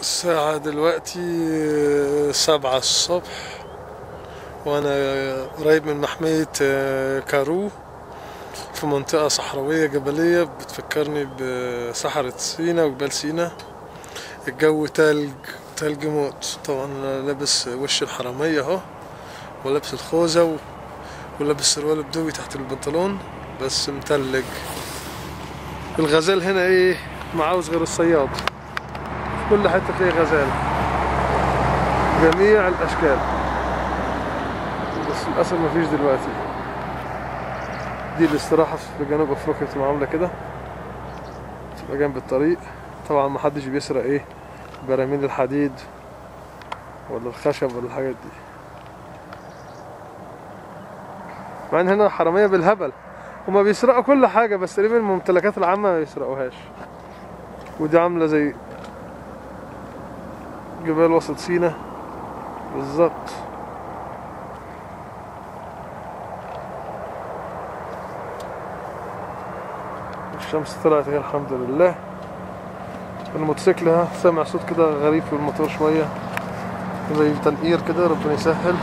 الساعة دلوقتي 7 الصبح، وأنا قريب من محمية كارو في منطقة صحراوية جبلية بتفكرني بصحراء سينا وجبال سينا. الجو تلج تلج موت. طبعا أنا لابس وش الحرامية اهو، ولابس الخوذة، ولابس سروال بدوي تحت البنطلون، بس متلج. الغزال هنا ايه، ما عاوز غير الصياد. في كل حتة تلاقي غزال جميع الأشكال، بس للأسف مفيش دلوقتي. دي الاستراحة في جنوب أفريقيا بتبقى عاملة كده، بتبقى جنب الطريق. طبعا محدش بيسرق ايه براميل الحديد ولا الخشب ولا الحاجات دي، مع ان هنا حرامية بالهبل، هما بيسرقوا كل حاجة، بس تقريبا الممتلكات العامة ما بيسرقوهاش. ودي عاملة زي جبال وسط سينا بالظبط. الشمس طلعت اهي الحمد لله. الموتوسيكل ها سامع صوت كده غريب في الموتور شوية، زي تنقير كده، ربنا يسهل.